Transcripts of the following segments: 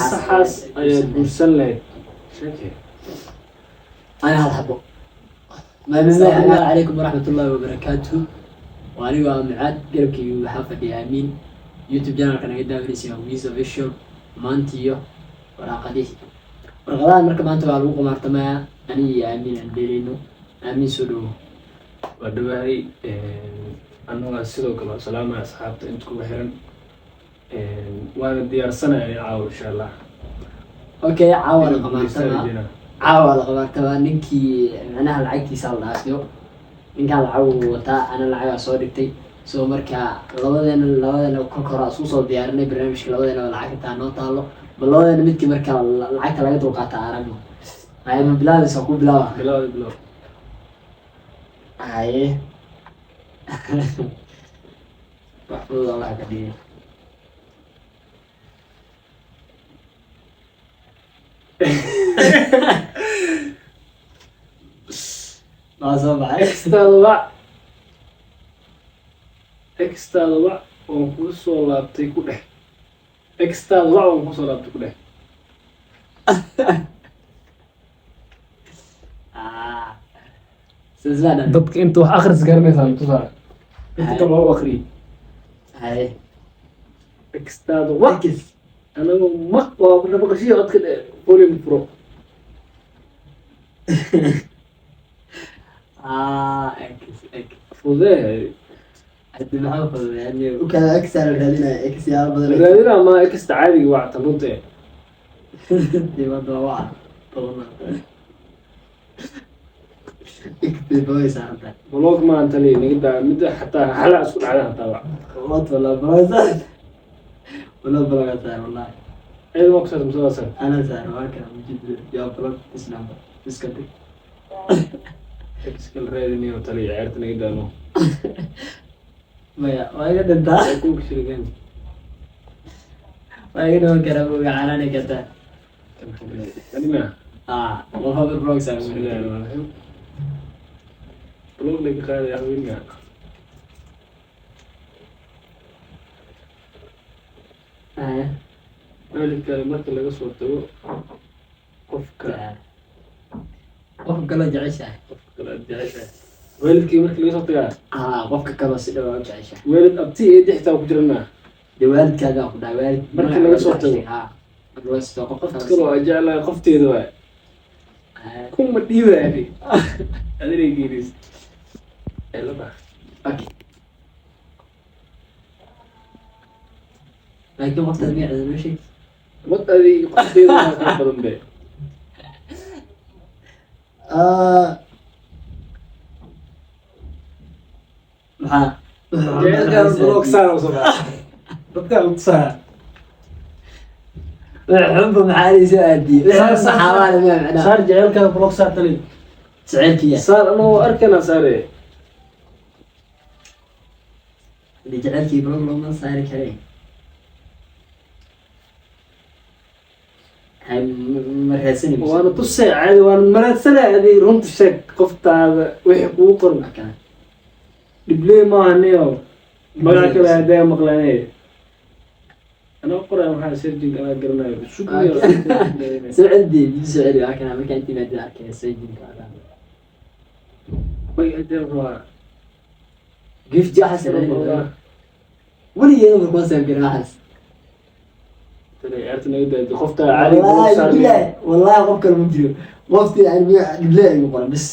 Imise xaas ayaad guursan lahayd? Sheekee. Ana hal xabo. Asalaamu calaykum waraxmatullaahi wabarakaatu. Waa anigoo ah Mucaad, garabkayga waxaa fadhiya Amiin. YouTube channelka naga daawanaysa waa Wiz Official. Maanta iyo waraaqadihii, warqadahan marka maanta waa lagu qumaartamayaa. Aniga iyo Amiin aan dheelayno. Amiin, soo dhawo. Waa dhawahay. Annagaa sidoo kale waa salaamaya asxaabta inta kuga xiran, waana diyaarsanaya caawa, insha Allah. Okay, caawa la qumaartamaa, caawa la qumaartamaa. Ninkii macnaha lacagtiisa la dhaafiyo, ninkaan lacag uu wataa, ana lacagaa soo dhigtay. So marka labadeena kolka hore isku soo diyaarinay barnaamijka. Labadeena lacag intaa noo taalo, bal labadeena midkii marka lacagta laga dulqaata aragno. Haye, ma bilaabaysa? Ku bilaaba. Bilaw, bilaw. Haye, wax fudud Allah ka dhigay. Maa soo baxay? Extaada wac, extaada wac, waan kuu soo laabtay ku dheh. Extaada wac, waan kuu soo laabtay ku dheh. Ah, silsilada dhan. Dadka inta wax akhris garanaysaa tusaa, inta kale waa u akhriyay. Haye. Extaada wac, anagu maq waa nabaqashiyo codka dhe, volume furo. Ah, x x. Fudee. Haddi maxaa fududeeyay? Ukada X aa la raadinaya, X yaalo badan. Raadina ma exta caadiga waa tan runta. Dibadda waa toban. X way saaran tahay. Block maanta li naga daa midda, xataa xala isku dhacda hataa wac. Wad wala block, wala block saar wallahi. Ciidan waa kusaas musadaasan. Ana saar, waa kana mujid yaa block this number iska dig. Ex kala raadinayo taliya, ceerta naga daano. Maya, waa iga dhintaa. Waa kuwa shirikeen. Waa iga dhiman karaa, ma canaani kartaa? Anima. Ah, qof habar block saar. Bismillahi rahmaani rahiim. Block laga qaadaya haweenka. Haye. Waalidkaada marka laga soo tago, qofka Qofka kaloo jeceshahay. Qofka kale aad jeceshahay, waalidkii marka laga soo tagaa? Ah, qofka kaloo si dhow u jeceshahay. Waalid, abti, eedi xitaa ku jirana. Dee waalidkaagaa ku dhahay waalid. Marka laga soo tago. Ha, marka laga soo tago qofka qofka kaloo aad jeclahay qofteeda waay. Haye. Kuma dhiibaani adinay geeris cilada. Okay, laakiin qoftaad magaceeda noo sheeg. Wad adi, qofteeda waa kaa badan be. Ah, Maxaa? Jecelkaan block saar oo soo baxa dadkaan la tusaa. Xunba maxaa soo aadiyey? Saar, saar. Maxaa waa la macnaa? Saar jecelkaan block saar tali. Jaceylkiya. Saar, anagoo arkana saare. Dee jaceylkii block looma saari kare. Hay, ma raadsanayso? Waana tusay caadi, waana maraadsanay. Adi runta sheeg, qoftaada wixii kugu qoran. Marka Dhibley maaha niyo, magaca kale hadaa maqlaanay anaa qoraya, maxaa searching anaa garanayo, sugniyo. Soo celi, dib soo celi. Waa kana markaa intii maadada arkay searching-ka waa kana. Magaca hadee rabaa. Gift waxaas raadinaysa. Weligeeda markuu soo garan waxaas. Tani ciyaarta naga daadi, qoftaa caadi block Wallahi saar. Billahi, wallahi qof kale ma jiro. Qoftii aan magaca dhibley igu qoran bis.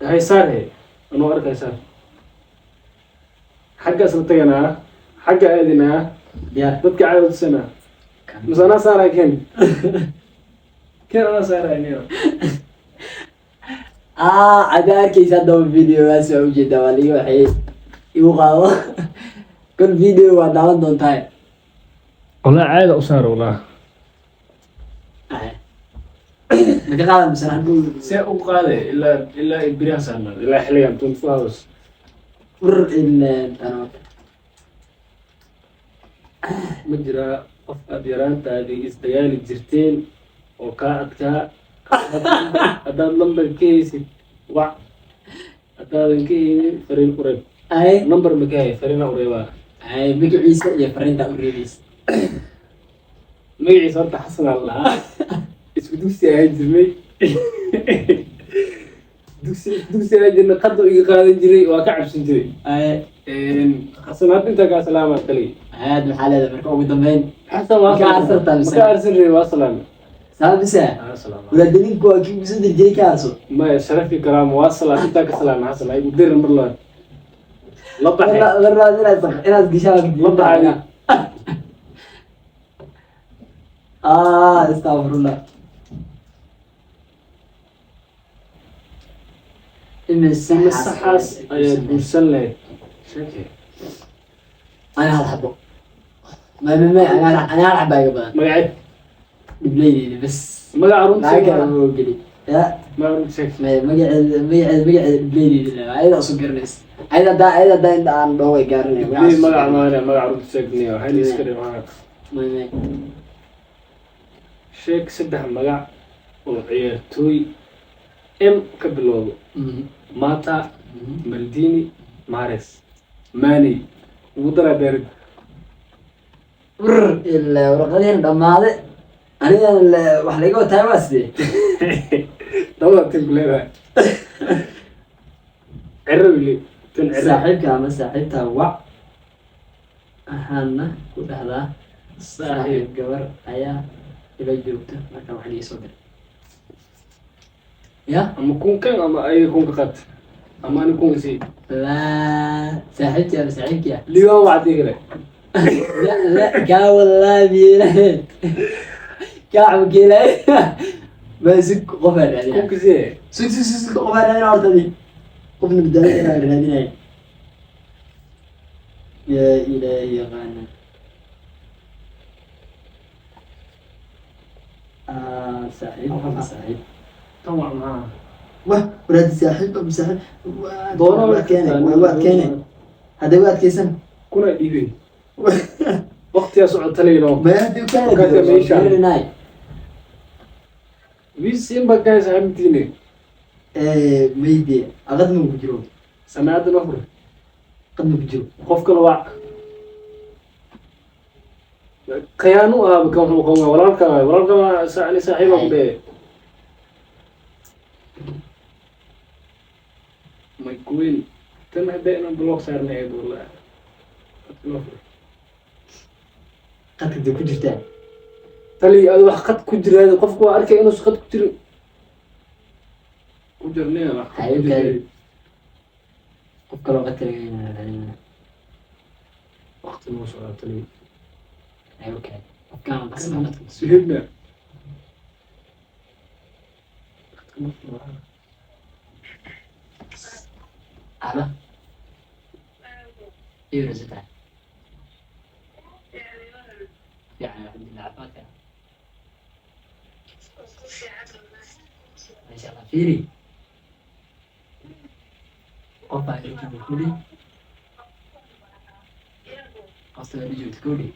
Hay, saar he, anoo arkay saar. Xagga isla taganaa, xagga aadinaa. Diyaar. Dadka caadi tusanaa mise anaa saaray? Ken ken, anaa saaray niyo. Ah, hadda arkaysa haddaba videogaas waa ujeedaa, waa liiga waxay igu qaado kol video waa daawan doontaa. Walaa caada u saar walaa. Ay. Maka qaadan mise haduu? See u qaade? Ilaa beriyaha saarnaad, ilaa xilligan 24 hours. Fur ilaa. Ma jiraa qof aad yaraantaadii isdagaali jirteen oo kaa adkaa? Haddaad lambar ka haysid wac, haddaadan ka haynin fariin u reeb. Ay. Number ma ka hay, fariina u reebaa. Ay, magaciisa iyo fariinta u reebaysa. Magaciisa horta Xasan aan lahaa. Isku dugsi ayaan jirnay, dugsi dugsi ayaan jirnay. Qadda iga qaadan jiray, waa ka cabsan jiray. Xasan, hadda intaa kaa salaamaa kaliya. Aad maxaa leedahay marka ugu dambeyn? Xasan waa Maka arsartaa mise? Maka arsan rabay, waa salaamay. Saabisa. Waa salaamay. Wadaadininku waa kii kusoo dirjiray ka arso. Maya, sharafi karaamo, waa salaam, intaa ka salaamay. Xasan ay dirin mar labaad la baxay. Marnaad inaad gashaa. La baxay. Ah, astaqfirullah. Imise Masaxaas ayaad guursan lahayd? Sheekee. Ana hal xabo. Ma ana hal xaba iga badan. Magaceed? Dhibleydeyda bas. Magaca runtii? Lacag kale ma ogeli ya. Magaca runtii sheeg. Magaceeda dhibleydeyda la ayada isu garanaysa, ayada daa inta aan dhaho way garanay. Lii magaca maana, magaca runtii sheeg niyo waxay iska dhig magaca. May. Sheeg saddex magac oo ciyaartooy M ka bilowdo. Mata, Maldini, Mahrez, Mane ugu daraa Darid. Brr, ilaa warqadiina dhammaade anigana wax laiga wataa waa sidee? Dabada tin ku leedahay ciro wili tin ciro. Saaxiibka ama saaxiibta wac, waxaana ku dhahdaa saaxiib, gabar ayaa ila joogta, marka wax lii soo diray ya. Ama kunkan ama ayaga kunka qaat ama ani kunka sii. Laa, saaxiibtii ama saaxiibkiya. Liibaan wacdii kale. La la, kaa wallaahi kaa xabgeelay ma sug, qofaa raadinaya. Kunka sii. Sug sug sug sug, qofaa raadinaya horta, adi qofna badbaadin inaa raadinaya. Yaa ilaahi yaqaana. Ah, saaxiib ama saaxiib. Tan wac maxaa? Wah, waraadi saaxiib ama saaxiib Doono. waa keenay, waa keenay, hadday waa adkaysan. Kuna dhiibay waqtigaa socotalayno. Maya, haddii u keenay. Markaas meesha. Garanay. Wiisiin baa kahay saaxiibtiine. Mayde aqad ma ku jiro. Samaacadda noo fur. Qad ma ku jiro. Qof kale wac, khiyaano u ahaaba kan wuxuu qaban walaalka waay, walaalka waa ani saaxiibaa ku dhehe. My queen, tan hadda inaan block saarnay eed wallahi. Qadka noo fur. Qadka dee ku jirtaa. Tali adi wax qad ku jira, qofku waa arkay inuusan qad ku jirin, ku jirnay wax qad ku Hayo. jirin. Kale. Qof kaloo qadka laga inaa raadinaya. Waqti noo socdaa tali. Hayo kale. Qofkaan qasban qadka ku suhibna qadka noo fur. Alo. Iyo rasata. Fiican, alxamdulillah, caafimaadka. Masha Allah, fiiri. Qof baa ila jooga kuli. Qofta ila joogta kuli.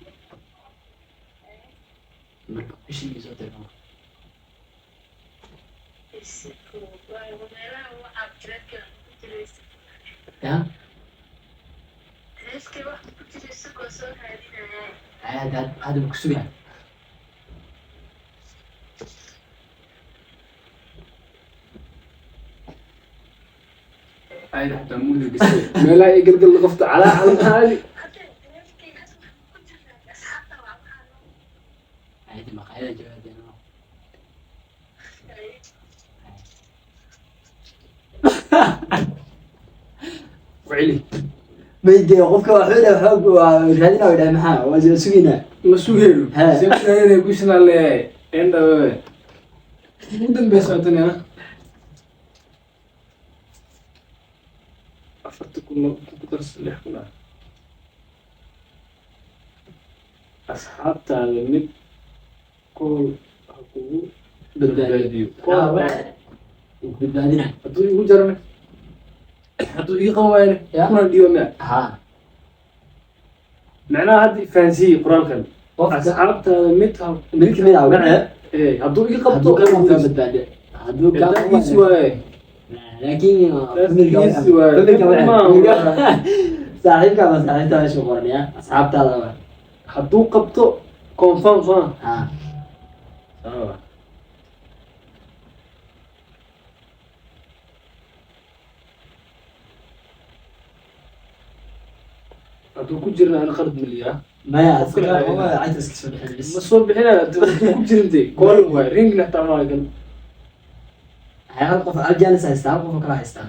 Marka bishii soo dirno. Ya? Hada hada ku sugaa. Ayda xataa muuda gasay meelaha ay galgal qofta calaa calaa caadi. Ayda maqaayada jawaabteena. Wacili. Mayde qofka waxuu dhahay xoog waa raadinaa, way dhahay maxaa waa sugaynaa. Ma sugayno. He. See ku raadinaya kushinaa leeyahay endhababe ugu dambeysa socotanaya 40,000 ku darsa 6,000 ah. Asxaabtaada mid kool ha kugu badbaadiyo. Ah, wuu badbaadinaa. Hadduu igu jarane, hadduu ii qaban waayane? Ya. Kuna dhiiba miya? Haa. Macnaha hadda fahansiiyey qur-aankan. Qofka asxaabtaada mid ha mid kamid ah wacee. Eh, hadduu ii qabto. Hadduu kaa qabto badbaadiyo, hadduu kaa Easy waaye. Laakiin Easy waaye. familka wacee, saaxiibka ama saaxiibta meesha qoran ya asxaabtaada waa. Hadduu qabto Confirm soo. Ha. Sawa. Hadduu ku jirna ana qalad maliyaa. Maya. Qofka la lacagta iska soo bixin bis. Ma soo bixinaya hadduu ku jirin dee calling waay, ring xataa maa gal. Hal qof hal jaanis haystaa, hal qof oo kala haystaa.